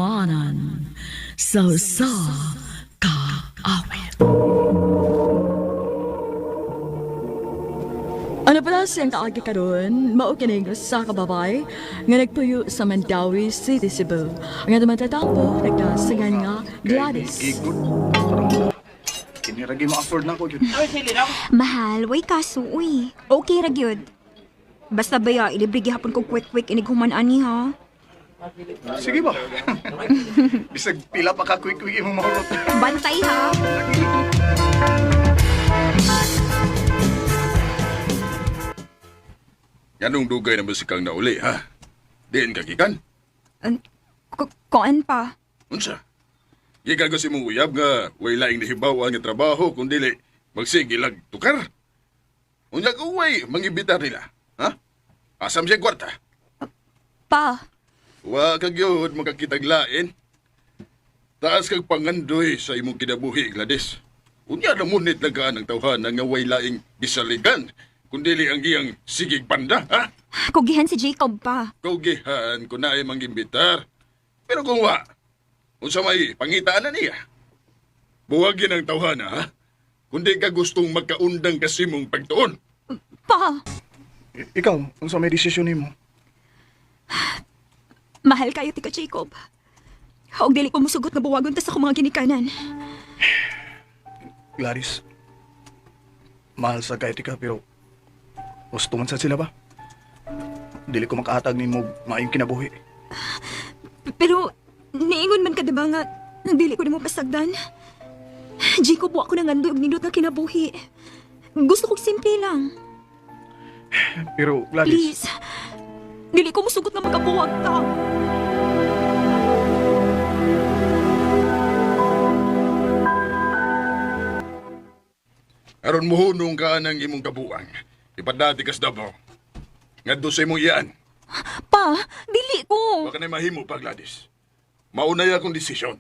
Ginwanan sa usa ka awit. Ano pala siyang kaagi karon, mao kining usa ka babay nga nagpuyo sa Mandawi City, Cebu. Ang atong tatapo nagkasingan nga Gladys. Kini ra gyud ma-afford na ko gyud. Mahal, way kaso, uy. Okay ra gyud. Basta baya, ilibre gihapon ko quick-quick inig human ani ha. Sige ba? Bisag pila pa ka quick-quick imong mahurot. Bantay ha. Nganong dugay naman si kang nauli, ha? Diin ka gikan? Koan pa. Unsa? Gikan ko si mong uyab nga way laing nahibaw nga trabaho kung dili magsige lag tukar. Unya ko way mangibitar nila, ha? Asam siya kwarta? Pa, Wa ka gyud makakitag lain. Taas kag pangandoy sa imong kinabuhi, Gladys. Unya na munit lang ang tawhan nga way laing gisaligan kun dili ang iyang sigig banda, ha? kugihan si Jacob pa. Kugihan ko na ay mangimbitar. Pero kung wa, unsa may pangitaan na niya. Buwagin ang tawhana, ha? Kundi ka gustong magkaundang kasi mong pagtuon. Pa, Ikaw, unsa may desisyon nimo? mahal kayo tika Jacob. Og dili ko musugot nga buwagon ta sa akong mga ginikanan. Gladys, mahal sa kay ka pero gusto man sa sila ba? Dili ko makahatag nimo maayong kinabuhi. Pero niingon man ka diba nga dili ko nimo pasagdan? Jacob, wa ko nangandoy og nindot nga kinabuhi. Gusto kong simple lang. Pero Gladys, Please. Dili ko musugot nga makabuwag ta. Aron muhunong ka ng imong kabuang. Ipadati kas Davao. Ngadto sa imong iyaan. Pa, dili ko. Baka na mahimo pa, Gladys. Maunay akong desisyon.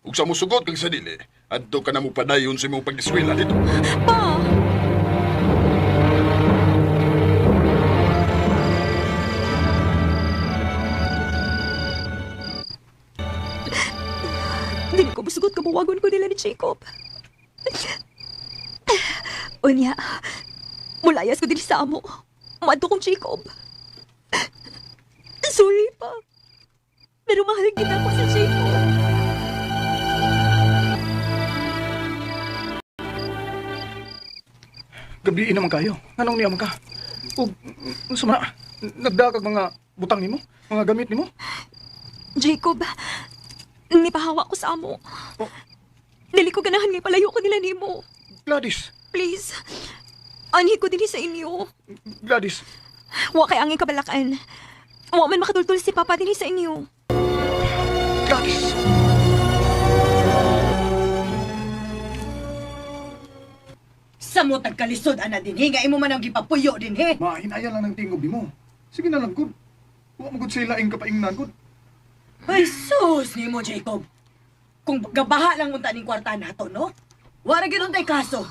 Ug sa musugot kag sa dili, adto ka na mo padayon sa imong pag-eskwela dito. Pa. Dili ko musugot kabuwagon ko nila ni Jacob. Unya, mulayas ko din sa amo. Muadto kong Jacob. Sorry pa. Pero mahal kita ko si Jacob. Gabi naman kayo. Nganong niya man ka? Ug unsa man na? Nagdakag mga butang nimo, mga gamit nimo. Jacob, nipahawa ko sa amo. Oh. Dili ko ganahan nga palayo ko nila nimo. Gladys, Please. Anhi ko dinhi sa inyo. Gladys, Wa kay angin kabalakan. Wa man makatultul si Papa dinhi sa inyo. Gladys. Sa mo tagkalisod ana dinhi nga imo man ang gipapuyo dinhi. Mahinaya lang ng tingob nimo. Sige na lang gud. Wa mo gud sila ing kapaingnan gud. Ay sus nimo Jacob. Kung gabaha lang unta ning kwarta nato no. Wara gyud untay kaso.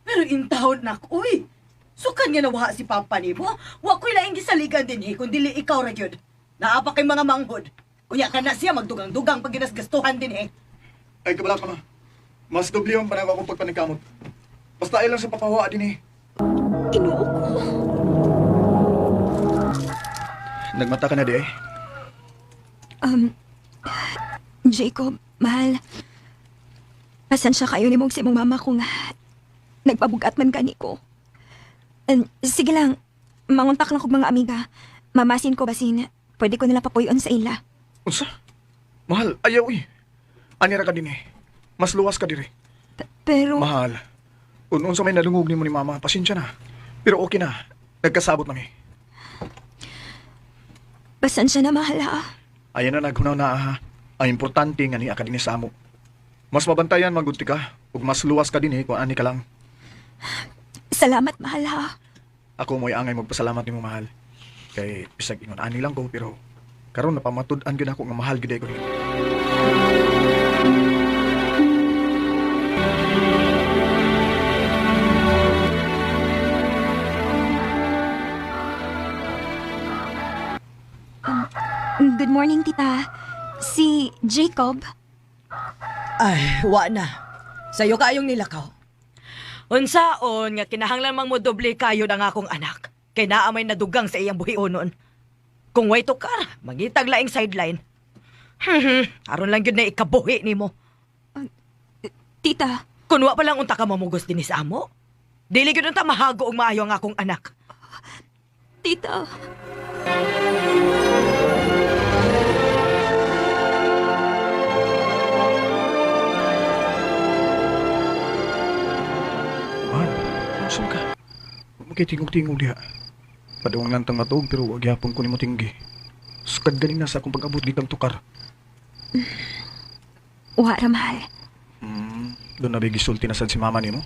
Pero intawon na ko, uy. Sukan nga nawaha si Papa nimo. Wa ko'y laing gisaligan dinhi kun dili ikaw ra gyud. Naa pa kay mga manghod. Unya ka na siya magdugang-dugang pag ginasgastuhan dinhi. Ay kabala ka ma. Mas doble ang panagaw akong pagpaningkamot. Basta ay lang sa papawa din eh. Ginoo ko. Nagmata ka na di eh. Um, Jacob, mahal. Pasensya kayo ni mong si mong mama kung nagpabugat man gani ko. And, sige lang, manguntak lang kog mga amiga. Mamasin ko basin, pwede ko nila papuyon sa ila. Unsa? Mahal, ayaw eh. Ani ra ka din eh. Mas luwas ka diri. Pero, Mahal. Kung unsa may nalungog nimo ni mama, pasensya na. Pero okay na. Nagkasabot na mi. pasensya na mahal ha. Ayan na naghunaw na ha. Ang importante nga niya ka din sa amo. Mas mabantayan magud ka ug mas luwas ka din eh kung ani ka lang. Salamat mahal ha. Ako mo'y angay magpasalamat nimo mahal. Kay bisag ingon ani lang ko pero karon napamatud-an gyud ako nga mahal gyud ko nimo. Good morning, tita. Si Jacob? Ay, wa na. Sayo kayong nilakaw. Unsaon nga kinahanglan mang modoble kayo ang akong anak. Kay naa may nadugang sa iyang buhionon. Kung way tukar, mangitag laing sideline. Aron lang gyud na ikabuhi nimo. Tita, Kun wa pa lang unta ka mamugos dinhi sa amo. Dili gyud unta mahago og maayo ang akong anak. Tita. Man, unsa ka? Wa kay tingog-tingog diha. Padung lang tang matuog pero wa gyapon ko nimo tinggi. Sukad ganing na sa akong pag-abot gitang tukar. Wa ra, mahal. Doon na gisulti na sad si mama nimo.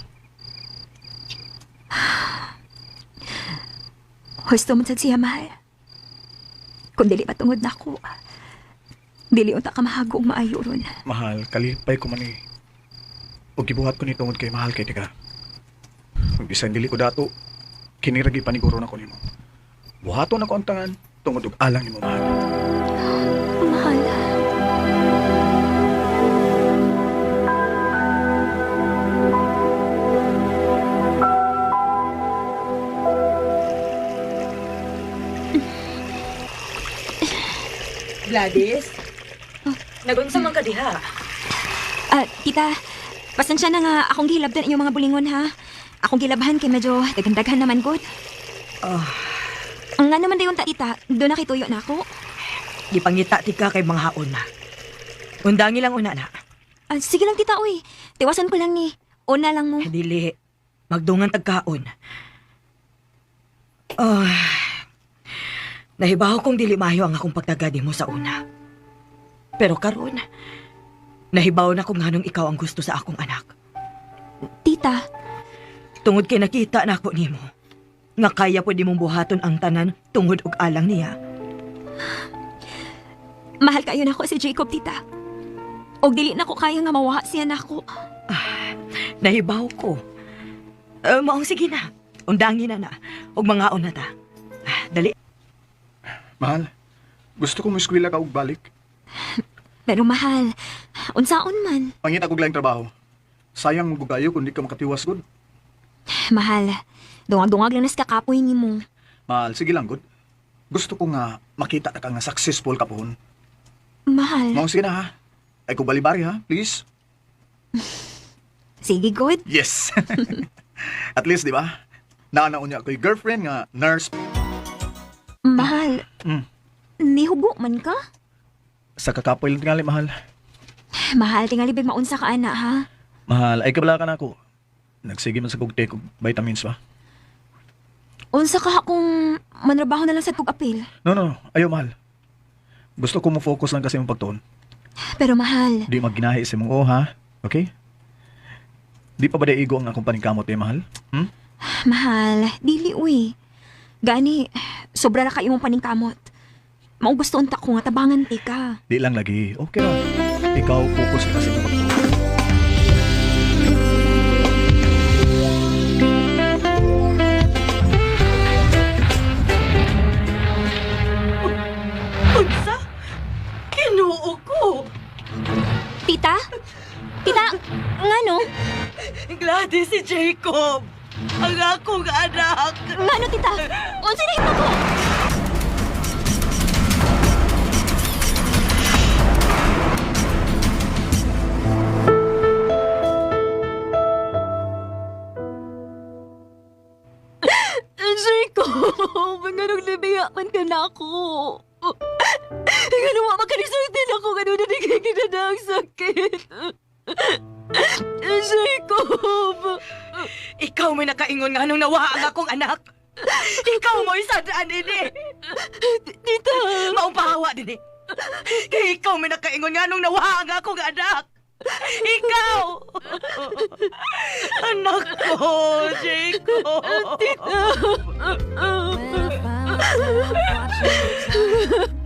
Husto man sad siya, mahal. Kung dili patungod na ako, dili unta ka mahago og maayo ron. Mahal, kalipay ko man eh. Ug gibuhat ko ni tungod kay mahal kay tika. Ug bisan dili ko dato, kiniragi paniguro na ko nimo. Buhaton ako ang tangan tungod og alang nimo mahal. Mahal. Gladys? Nagunsa man ka diha? Ah, tita, pasensya na nga akong gilabdan inyong mga bulingon ha. Akong gilabhan kay medyo daghan-daghan naman gud. Ah. Ang nga naman dayon ta, tita, doon nakituyo na ako. Gipangita tika kay mga haon na. Undangi lang una na. Ah, sige lang tita, uy. Tiwasan ko lang ni. Una lang mo. Dili. Magdungan tagkaon. Ah. Nahibaw kong dili maayo ang akong pagtagadi mo sa una. Pero karon, nahibaw na kung nganong ikaw ang gusto sa akong anak. Tita, Tungod kay nakita na ako nimo. Nga kaya pwede mong buhaton ang tanan tungod og alang niya. mahal kayo na ako si Jacob, tita. Og dili na ko kaya nga mawaha siya nako. Nahibaw ko. Maong sige na. Undangi na na. Og mangaon na ta. Ah, dali. Mahal, gusto ko mo eskwela ka og balik. Pero mahal, unsaon man. Pangita kog laing trabaho. Sayang mo kayo kung di ka makatiwas gud. Mahal, dungag-dungag lang nas kakapoy nimo. Mahal, sige lang gud. Gusto ko nga makita ta ka nga successful ka pohon. Mahal. Mao sige na ha. Ay ko balibari ha, please. Sige, good. Yes. At least, di ba? Naanaon niya ako'y girlfriend nga nurse. Mahal. Mm. Nihubo man ka? Sa kakapoy lang tingali, mahal. Mahal, tingali big maunsa ka ana ha. Mahal, ay kabala ka na ako. Nagsige man sa kog take og vitamins ba? Unsa ka kung manrabaho na lang sa tug-apil. No, no, no. Ayaw, mahal. Gusto ko mo focus lang kasi mong pagtuon. Pero mahal, Di magginahi sa mong o, ha? Okay? Di pa ba igo ang akong paningkamot eh, mahal? Hmm? mahal, dili uy. Gani, sobra ra kayo mong paningkamot. Mao gusto unta ko nga tabangan ti ka. Di lang lagi. Okay ra. Ikaw, focus ka kasi mong pagtuon. Unsa? Kinuo ko. Tita? Tita, ngano? Gladys si Jacob. Ang akong anak. Ngano tita? Unsa na ko? Jacob, nganong libiya man ka na ako. Ngano wa makanisulti ako, ngano nanigigil na ang sakit. Jacob! Ikaw may nakaingon nga nung nawa ang akong anak. Ikaw mo'y sadaan ini. Tita! Maupahawa din eh. Kay ikaw may nakaingon nga nung nawa ang akong anak. Ikaw! Anak ko, Jacob! Tita! When I find myself watching the time,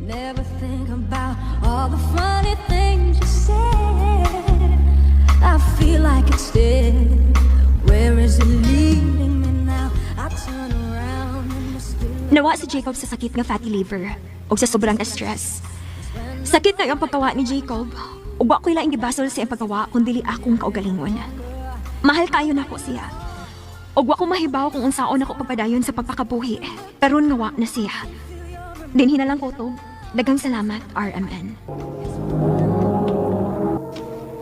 never think about all the funny things you said. I feel like it's dead. Where is it leading me now? I turn around and it's still Nawa si Jacob sa sakit nga fatty liver o sa sobrang stress. Sakit na ang pagkawa ni Jacob. Ug wa ko'y laing gibasol sa iyang pagkawa kung dili akong kaugalingon. Mahal kayo nako siya. Ug wa ko mahibaw kung unsaon ako pagpadayon sa pagpakabuhi. Karon nga wa na siya. Dinhi na lang ko to. Daghang salamat, RMN.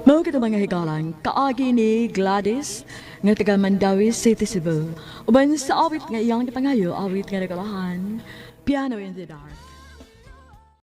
Mao kita mga higalang kaagi ni Gladys nga taga Mandawi City, Cebu. Uban sa awit nga iyang gipangayo, awit nga nagalahan, Piano in the Dark.